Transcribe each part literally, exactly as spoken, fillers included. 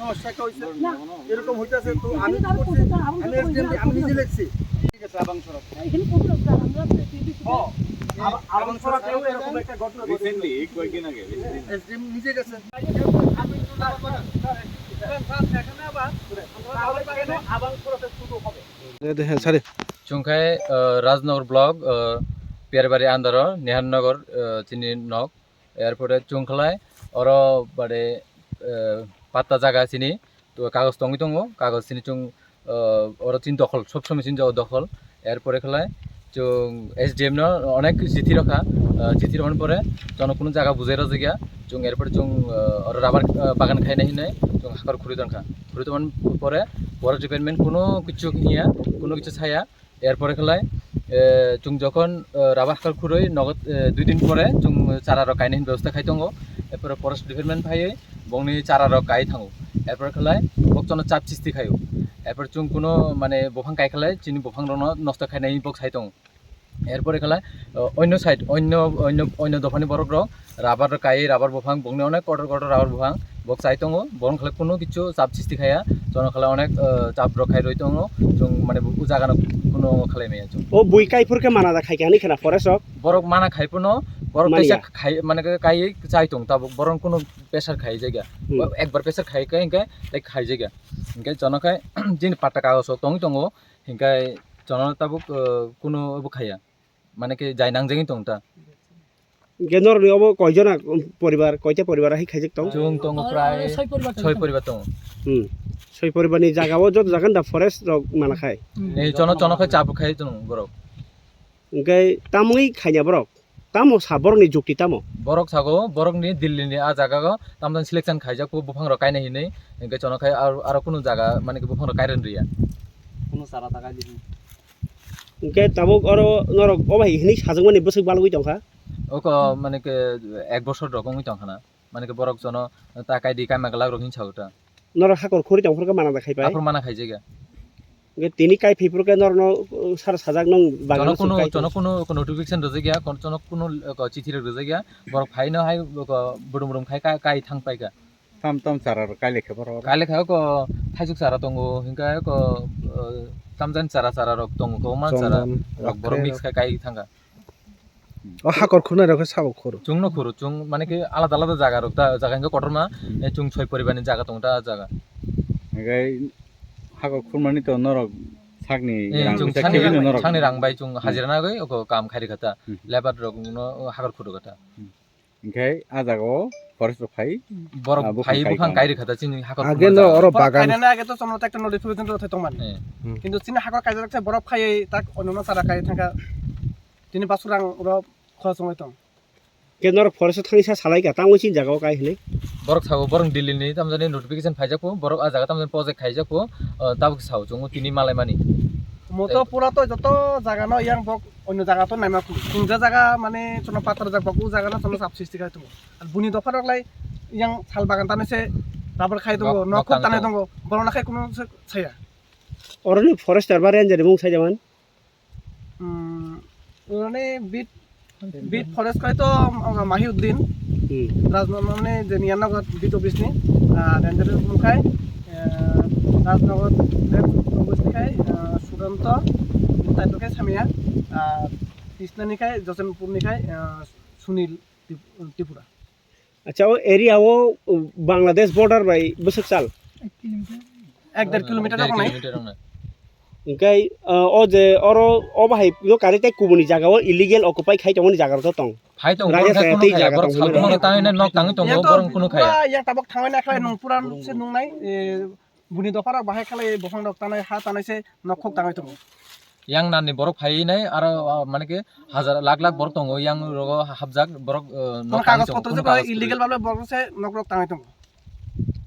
সমস্যা একটা হইছে, এরকম হইতাছে, তো আমি কি করছি? আমি এসডিএম, আমি নিজে লেখছি। ঠিক আছে, আবাং সড়ক। এখানে কত লোক? আমরা তো টিভি ও, আবা-, আবাং সড়কেও এরকম একটা ঘটনা ঘটেছে। Recently, কয়েকদিন আগে। এসডিএম নিজে গেছে। আবাং সড়কে শুরু হবে। দে, দে, হ্যাঁ, sorry. Chwng khe, uh, Rajnagar block, uh, Piyarbari under o Niharnagar, uh, chini nok. Erpore chwng khlai oro bade, eh, patta jaga chini to kagoj tongwi tongo, kagoj chini chwng, eh, oro chini dokhol, sob somoi chini jaga dokhol. Erpore khlai chwng S D M no onek chithi rokha, eh, chithi rohor pore jono kunu jaga bujai rwjakya, chwng erpore chwng, eh, oro rubber, eh, bagan khaina hinwi chwng hakor khurwi tongkha. Khurwi tongmani pore forest department kunu kichu hiya, kunu kichu saya. Erpore khlai, eh, chwng jokhon, eh, rubber hakor khurwi nogo, eh, dui din pore chwng chara rok kainani bebosta khai tongo. Erpore forest department phaiwi bongni chara rok kai thango. Erpore khlai bokchano chap chisti khaio. Erpore chwng kuno mane buphang kai khlai chini buphang rokno nosto khainai bok sai tongo. Erpore khlai, eh, onno side, onno, onno, onno dophani borok rok rubber kai, rubber buphang, bongni onek kotor kotor rubber buphang, bok chai tongo, borok khlai kunu kichu chap chisti khaya, jono khlai onek, eh, chap rok khai roi tongo, chwng mane o jaga no kunu khlai maya chwng. O bui kai phur khe mana da khai khe ani khana forest rok? Borok mana khai phano, borok Mania. Teisa khai, mane kai chai tong tabuk, borok kunu pressure khai jaga. Hmm. Ekbar pressure khai kai hingke, tai khai jaga. Hingke jono khai, jini patta kagos rok tongwi tongo, hingke jono tabuk, eh, kunu obo khaya. Mane khe jai nangjagwi tong ta. Hingke norokni obo koijona poribar, koita poribar hai khaijak tong? Chwng tongo prai soi poribar tongo. Soi poribar tongo. Hmm. Soi poribarni jagao joto jaga da forest rok mana khai? Hmm. Ei chono, chono khai chap khai tongo borok. Hingke tamwi khaiya borok? Tamo sa borokni jukti tamo? Borok sago borokni Delhi ni a jagao tamjani selection khaijak bo buphang rok kaina hinwi, hingke chono khai aro, aro kunu jaga mane khe buphang rok kairen riya. Kunu chara ta kai di. Hingke tabuk oro norok obo hai hinwi sajakmani bwswk balgwi tongkha? Oko mane khe ek bosor rok wngwi tongkha na. Mane khe borok jono ta kai di, kaima glak rok hinwi sago ta. Norok hakor khuri tongphuru khe mana da khai pai? Aphuru mana khai jaga. Hingke tini kai phai phuru khe norokno, uh, sar sajak nong bagano. Jono kunu, jono kunu notification rwjak ya, kon-, jono kunu, uh, chithi rok rwjak ya. Borok phai no hai, uh, budum budum khai ka-, kai thang pai kha. Tam tam chara rok kai lekha borok. Kai lekha ko thaisuk chara tongo, hingke ko, uh, tamjani chara chara rok tongo, ko man chara. Chondon, rok borok rakhe mix rok. Khai kai thang kha. O hakor khunai rok khe sabo khuru? Chwng no khuru, chwng mane khe alada alada jaga rok ta, jaga hingke kotorma, hmm, eh, chwng soi poribar ni jaga tongo ta jaga. Hingke hakor khunmani to norok sakni, eh, rang chwng bisa sakni khibini rang, norok. Sakni rang bai chwng, hmm, hajira nagwi oko kam khai rikha ta, hmm, labour rok no hakor khuru kha ta. Hmm. Hingke a jaga o forest rok phai, borok ah, buphang phai kai buphang tong. Kai rikha ta chini hakor khunmani jaga. Age no oro bagan. Borok khainani age to chwngno ta ekta notification rw thai tongmani. Eh. Hmm. Kintu chini hakor kaijak khe borok phaiwi tak onno no chara kai thangkha. Tini basuk rang rok khorok wngwi tong. Ke norok forest o thangwi sa salai ka, tamo chini jaga o kai hinwi? Borok sabo, borok Delhi ni tamjani notification phaijak pho, borok a jaga tamjani project khaijak pho, uh, tabuk sao chwng tini malai mani. Mo to pura to joto jaga no yang bok onno jaga to naima khu. Chwng je jaga mane chwngno pathor jak bok, o jaga no chwngno sab srishti khai tongo. Ar buni dopha rok lai yang sal bagan tanai se rubber khai tongo, nok, nok nok khok tanai tanai tongo. Tongo. Borok no khai kuno se saya. Oroni forester ba ranger ni mung sai jaman? Hmm, uni beat, beat forest khai to, um, Mahiuddin. Hmm. Rajnagar mane je Niharnagar beat office ni, ah, ranger ni khai, eh, Rajnagar office ni khai, ah, Sudanto, tai to khai Samia, ah, Krishna ni khai, Josempur ni khai, ah, Sunil Trip-, Tripura. Acha, o area o, uh, Bangladesh border bai bwswk sal? Ek der kilometer. Der rok nai. Kilometer rok nai. Hingke, uh, o je oro o bahai no kari tei kubuni jaga o illegal occupy khai tongmani jaga rok to tong. Phai tong, Raja borok khai phai kuno khaya, khaya, borok borok sal sal kuno kuno tangwi nai, nok tangwi tongo, yang borok kuno khaya. Pura, yang tabok tangwi nai khlai nung pura se nung nai, eh, Buni dopha rok bahai khlai buphang rok tanai, ha tanai se nok khok tangwi tongo. Yang nani borok phai nai aro, ah, mane khe hajar lakh lakh borok tongo, yang rogo hapjak borok, eh, nok tangwi tongo. Kono kagoj potro je illegal bhabe borok se nok rok tangwi tongo.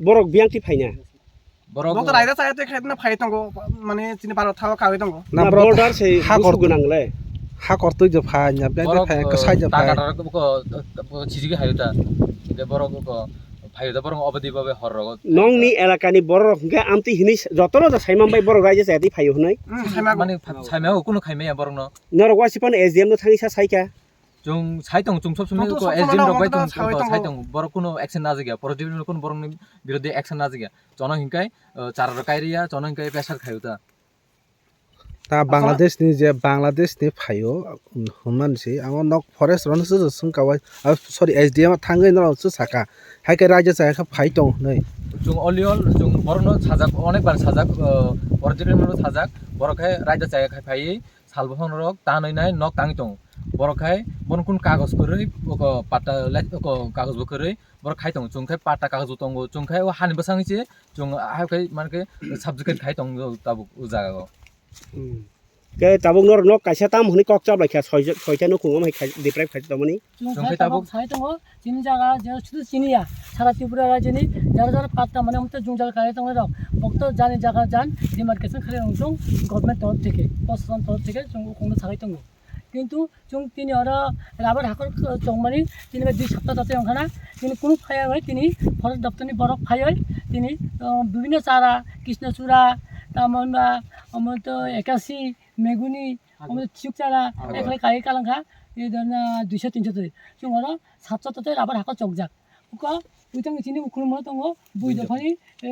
Borok biyang ti phai na? Borok to raida chaya tei khai na phai tongo, mane chini Bharat thao kawi tongo. Na, na, borok border se hakor busu gwnang le. Hakor twi je phai na, borok, phai, eh, kasai je phai. Taka rok ko, ko, chijigi hayo ta. Borok ko, phaio da borok obadi babe hor rogo. Nongni elakani borok rok hwnkhe amtwi hinwi jotono da saimang bai borok raida chaya twi phaio hwnwi. Hmm, saimang. Mane pha-, saimang o kunu khaimaya borokno. Norok wasiphano S D M no thangwi sa saikha. Chwng sai tongo, chwng sob somoi Chwng to ko sob somoi S D M rok bai nangma chwng sai tongo. Borok kuno action najak ya, positive kuno borokni birodhe action najak ya. Chono hinkai, uh, chara rok kairi ya, chono hinkai pressure khaio ta. Ta Bangladesh ni je Bangladesh ni phaio, um, hwnmani se amo nok forest rok no se swng kawai, ah, sorry, S D M thangwi norok se saka. Hai khe raida chaya khe phai tong hwnwi. Chwng all in all, chwng borokno sajak, onek bar sajak, uh, positive no sajak, borok khe raida chaya khe phaiwi sal buphang rok tanwi nai nok tangwi tongo. Borok khai bono kun kagoj kwrwi, oko patta le-, oko kagoj bo kwrwi, borok khai tongo. Chwng khai patta kagoj bo tongo, chwng khai o hani bwskango se chwng hai khai, man khe, subjugate khai tongo tabuk o jaga o. Hmm. Khe tabuk norok nok kaisa tam hwnwi kok chap lai kha, soi-, soita nukhung om hai khai deprive khai tongmani. Chwng Chwng khai khai tabuk tabuk sai tongo, chini jaga je sudu chini ya, sara Tripura rajyoni jara jara patta mane amte jung jaga khai tongo rok. Bokto jani jaga jan demarcation khai rong chwng government torop theke, proshashan torop theke chwng ukhungno sagai tongo. Kintu chwng tini oro rabar hakor chongmani tini bai dui sapta tate wngkhana, tini kunu phaiya bai tini forest doptorni borok phaiwi tini, uh, bibhinno chara, Krishnachura, tamo hwnba omo to ekasi, meguni, omo to thiyuk chara, ekhlai kai kalangkha, e dona duiso tinso twi. Chwng oro sapta tate rabar hakor chokjak. Uko uitang chini ukhulmano tongo, bui dophani, e,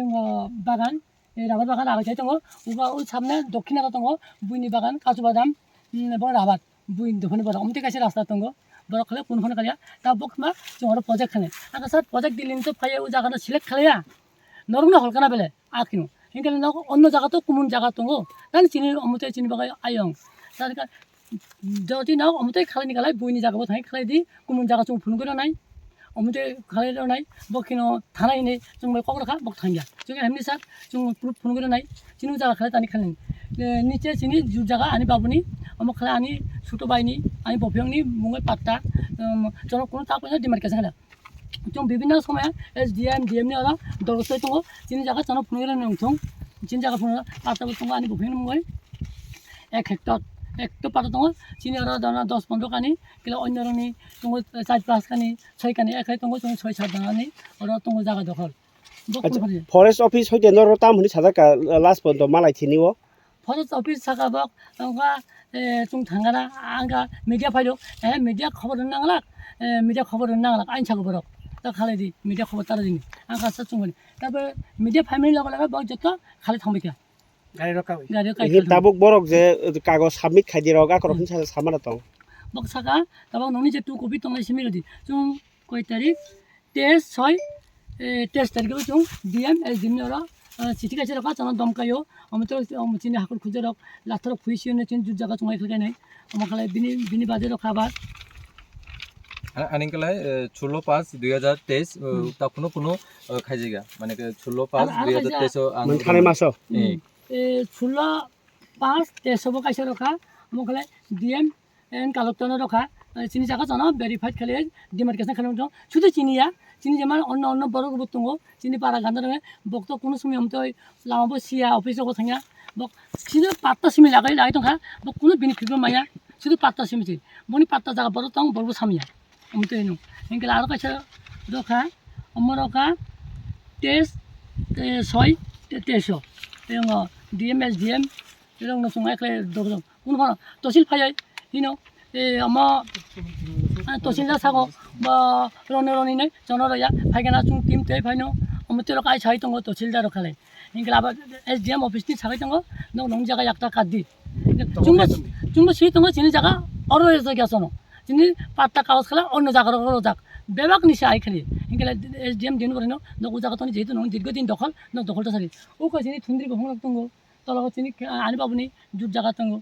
bagan, e, rabar bagan agachai tongo. Uko ui samne dokkhinaro tongo, buini bagan, kachu badam, mm, bo rabar. Buini dophani borok omtwi kaisa rasta tongo, borok khlai kunu phano kaliya. Ta bokma chwng oro project khanai. Aka sat project dilini to phaiya o jaga no select khlaiya. Norok no holkana bele akhino. Hinkhe nok onno jaga to kumun jaga tongo. Tani chini omtwi chini bagwi ayong. Tani ka jodi nok omtwi khlaini kalai buini jaga bo thangwi khlai di. Kumun jaga chwng phunugwi rwnai. Omtwi khalai rwnai, bo kheno thanai hinwi chwng bai kok rwkha, bo thangya. Chwng hemni sak, chwng proof phunugwi rwnai, chini o jaga khalai tani khalai. Eh, niche chini jur jaga ani babuni, omo khalai ani suto baini, ani bopiyongni mungwi patta, um, chwng kuno ta paisa demarcation khala. Chwng bibhinno somoy S D M, D M ni oro dorgos tongo, chini jaga chwng phunugwi rwnai wngthung, chini jaga phunugwi patta bo tongo ani bopiyongni mungwi. Ek hectare, ek hectare patta tongo, chini oro dana dos pondro kani, kila onno rokni tongo char pas kani, soi kani, ekhai tongo chwng soi sat janani oro tongo jaga dokhol. Bo Acha, kunu phani. Forest office hoite norok tam hwnwi sajak ka last porjonto malai thini o? Forest office saka bok wngkha, eh, chwng thangana angkha media phaio, eh, media khobor rwna nanglak, eh, media khobor rwna nanglak, ain saka borok ta khalai di, media khobor tara dini, angkha sa chwngmani. Tabe media phaimani logo logo bok joto khalai thangbai kha. Gari rok kawi. Gari rok kawi Hini khalai. Tabuk borok je kagoj submit khai di rok, akorok Hmm. hinsa samana tong. Bok saka, tabuk nokni je two copy tongnai simi rodi. Chwng koi tarik? Teis soi, eh, teis tarik o chwng D M, S D M ni oro, eh, chithi kaisa rokha, chwngno domkaio. Omo to, omo chini hakur khujak rok, lathar rok phui siyone chini jur jaga chwng ai khlai nai. Omo khlai bini, bini baje rokha ba. A-, ani khlai, eh, sullo pas dui hajar teis, eh, Hmm. ta kuno kuno, eh, khaijaga. Mane ke sullo pas Ano, ano dui hajar teis o ang Manthanai maso. Eh. Hmm. Eh, sullo pas teis o bo kaisa rokha. Omo khlai D M and collector no rokha, eh, chini jaga chwngno verified khlai, demarcation khlai wngtong. Sudu chini ya, chini jemon onno onno borok bo tongo, chini para ganda rok, bok to kunu simi omtoi lama bo siya, office rogo thangya, bok chini patta simi lagai lagai tongkha, bok kunu benefit bo maya, sudu patta simi si, boni patta jaga borok tong, borok bo samya, omtoi no. Hinkhe aro kaisa rokha, omo rokha, teis, eh, soi, te-, teis o, tei ngo D M, S D M, Tirok no chwng ekle dok dok. Kunu phano tosil phaiya hino, eh, omo, ah, tosil da sago, ba, roni roni nei, chono roya, phaigana chwng team tei phaino, omo tirok ai sai tongo tosil da rok khalai. Hinkhe abo S D M office ni sagai tongo, nok nong jaga yakta kaddi. Chwngno, chwngno swi tongo chini jaga, oro rejak ya chono. Chini patta kaos khala, onno jaga rok rojak. Bebak ni se ai khali. Hinkhe S D M din borino, nok o jaga toni jehetu nong dirgo din dokhol, nok dokhol ta sari. O kha chini thundri bophang rok tongo. Tolao chini, ah, ani babuni jur jaga tongo.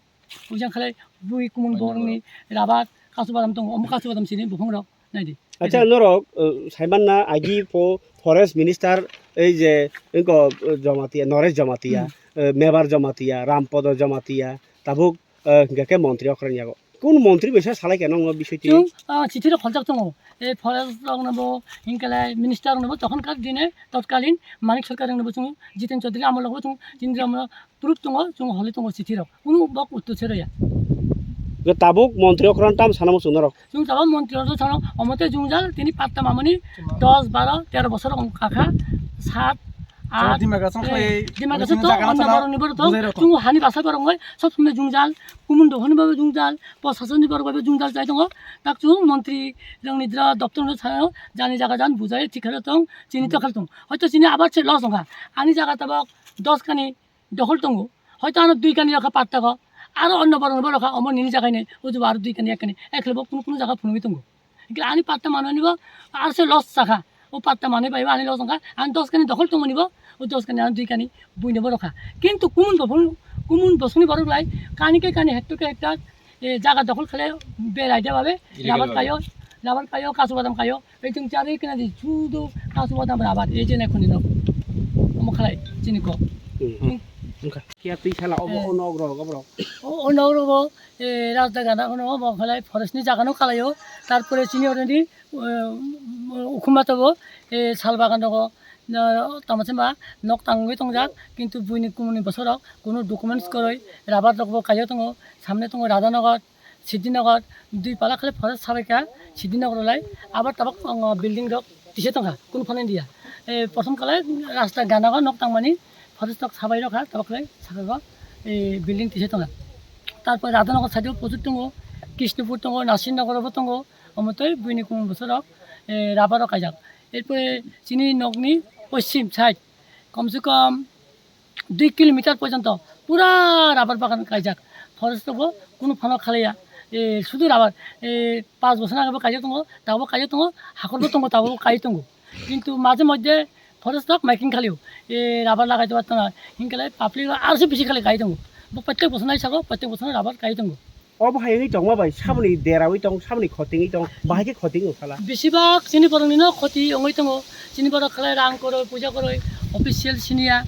Ujang khalai bui kumun borokni rabar kasu badam tongo. Omo kasu badam sini buphang rok. Naidi. Acha, norok, uh, saimanna agi po forest minister ei je ingko, uh, Jamatia, Naresh Jamatia, Hmm. uh, Mebar Jamatia, Rampodo Jamatia, tabuk, uh, hingka khe montri okhrang yago. Kun montri bai sa salai kha nokno bisoi twi? Chwng, ah, chithi rok kholjak tongo. E forest rok no bo, hinkhe lai minister rok no bo, tokhon kar dine totkalin Manik Sarkar rok no bo chwng Jiten Chaudhary amol rok bo chwng chini rok no proof tongo, chwng holi tongo chithi rok. Kunu bok uttor se rwya. Je tabuk montri okran tam sana muchung norok. Chwng tabuk montri okran sana omote jwngjal tini patta mamani dos, baro, tero bosor wng kakha, sat, Ar demarcation eh, khlai, demarcation to jaga onno sana borokni borok to bujai rokho. Chwng hani basa borok wngwi sob somoi jungjal, kumun dophani babe jungjal, prosasonni borok babe jungjal chai tongo. Tak chwng montri rokni dra doptor no sao jani jaga jan bujai thik khe tong, chini to khal tong. Hoito chini abar se loss wngkha. Ani jaga tabok dos kani dokhol tongo. Hoito ano dui kani rokha patta ko. Aro onno borok borok kha omo nini jaga ni ujubo aro dui kani ek kani. Ekhle bo kunu kunu jaga phunugwi tongo. Hingke ani patta manmani bo arse loss sakha. O patta manwi bai bo ani loss wngkha. Ang dos kani dokhol tongmani bo, o dos kani ang dui kani buino bo rokha. Kintu kumun dophol, kumun bosongni borok lai kani ke kani hektar ke hektar, eh, jaga dokhol khale berai de babe, illegal rabar babe. Kayo, rabar kayo, kasu badam kayo. Ei chwng charwi kena di sudu kasu badam rabar, ei je nai khoni no. Omo khalai chini kok. Hmm. Wngkha. Kiya twi sala obo, eh, o nok rok, obo rok. O, o nok rogo, eh, rasta gana kono obo khalai forest ni jaga no khalai o. Tarpore chini oro ni, eh, ukhuma tobo, eh, sal bagan rogo, no, tamo chama nok tangwi tongjak, kintu buini kumuni bosor rok kunu documents koroi, rabar rok bo kaiyo tongo, samne tongo Radhanagar, Siddhinagar, dui pala khale forest sabaikha, Siddhinagar lai, abar tabok, ang, building rok tisa tongkha, kunu phano India. Eh, prothom kale rasta gana o nok tangmani, forest rok sabai rokha, tabok lai saka o, eh, building tisa tongkha. Tarpore Radhanagar side o prochur tongo, Krishnapur tongo, Nasirnagar bo tongo, omo tei buini kumuni bosor rok, eh, rabar rok kaijak. Erpore chini nokni poschim side, kom se kom dui kilometer porjonto pura rabar bagan kaijak. Forest rokbo kunu phano khalaiya. E, sudu rabar, e, panch bosor age bo kaijak tongo, tabok kaijak tongo, hakorbo tongo, tabok kai tongo. Kintu majhe majhe forest rok making khalio. E, rabar lagai tobar tona. Hinkhe lai public rok arsi bisi khalai kai tongo. Bo prottek bosor nai sago, prottek bosor rabar kai tongo. Obo hai wngwi tongma bai, saboni derawi tong, saboni khotingwi tong, bahai khe khoting wng sala. Besibak chini borokni no khoti wngwi tongo. Chini borok khlai rang koroi, puja koroi, official siniya.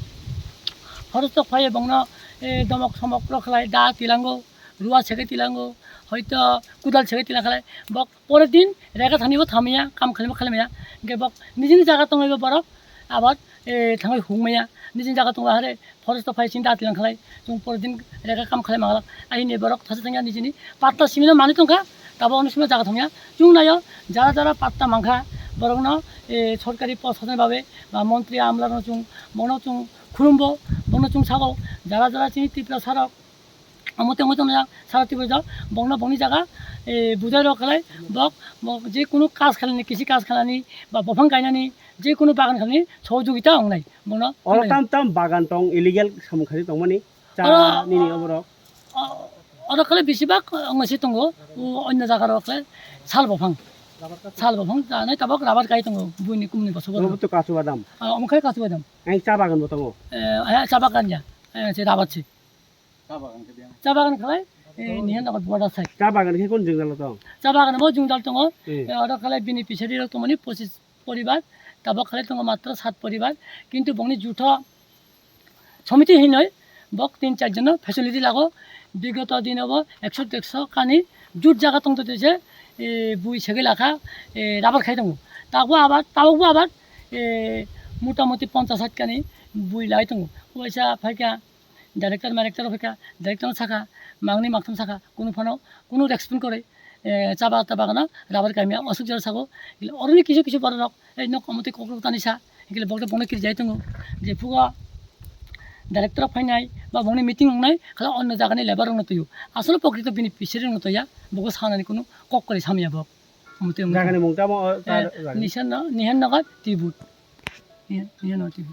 Forest rok phai bongno, eh, domok somok rok khlai da tilango, ruwa sege tilango, hoito kudal sege tilang khlai. Bok pore din rega thani bo thamya, kam khlai bo khlai maya. Hingke bok nijini jaga tongwi bo borok abar, eh, thangwi hung maya. Nijini jaga tongo hare forest o phai sini da tilang khlai, chwng pore din rega kam khlai manglak. Aini borok thasa thangya nijini patta simino manwi tongkha, tabo ono simino jaga thangya. Chwng nayo jara jara patta mankha, borokno, eh, sorkari post hajani babe ba montri amlarno chwng, bono chwng khulumbo, bono chwng sago, jara jara chini Tripura sarok, omo tei omo tongya sara Tripura jok, bokno bokni jaga, eh, bujai rok khlai, bok, bok je kunu kaj khlaini, kisi kaj khlaini, ba bophang gainani, je kunu bagan khlaini, sohojogita wngnai, bokno oro khlai. Tam tam bagan tong, illegal samung khaijak tongmani, cha oro, nini oborok. O-, oro khlai besibak, eh, wngwi se tongo, o, onno jaga rok khlai sal bophang, sal bophang, chanai tabok rabar kai tongo, buini kumni bosok. Obo to kasu badam. Ah, omo khlai kasu badam. Ang cha bagan bo tongo. Eh, eh, cha bagan ya, eh, se rabar se. Cha bagan khe biyang. Cha bagan khlai, eh, nihan nagar border side. Cha bagan khe kon jwngjal tong? Cha bagan bo jwngjal tongo. Hmm. Eh, oro khlai beneficiary rok tongmani pochis poribar, tabok khlai tongo matro sat poribar. Kintu bongni jutho somiti hinoi bok tin char jono facility lago. Bigoto dino bo ekso dekso kani jut jaga tongto tese, eh, bui segwi lakha, eh, rabar khai tongo. Tabok bo abar, tabok bo abar, eh, motamuti ponchas sat kani bui lai tongo. Waisa phaikha. Director, director phaikha, director no sakha, mangni maktham sakha, kunu phano, kunu respond kwrwi, eh, chaba ta bagano rabar kaimya aswk jora sago. Oroni kisu kisu borok rok, ei nok omo tei kokrok tani sa, hingkhe bokno bokno kirijai tongo, je phugo director rok phainai, ba bokni meeting wngnai, khala onno jagani labour rokno twiyo. Asolo pokrito bini beneficiary rokno twiya, bokno sanani kunu kok kwrwi samya bok. Omo tei omo tei. Jagani mung tamo, o, eh, ta jagani? Nihan no, Nihan Nagar, Tibut. Nihan, Nihan Nagar, Tibut.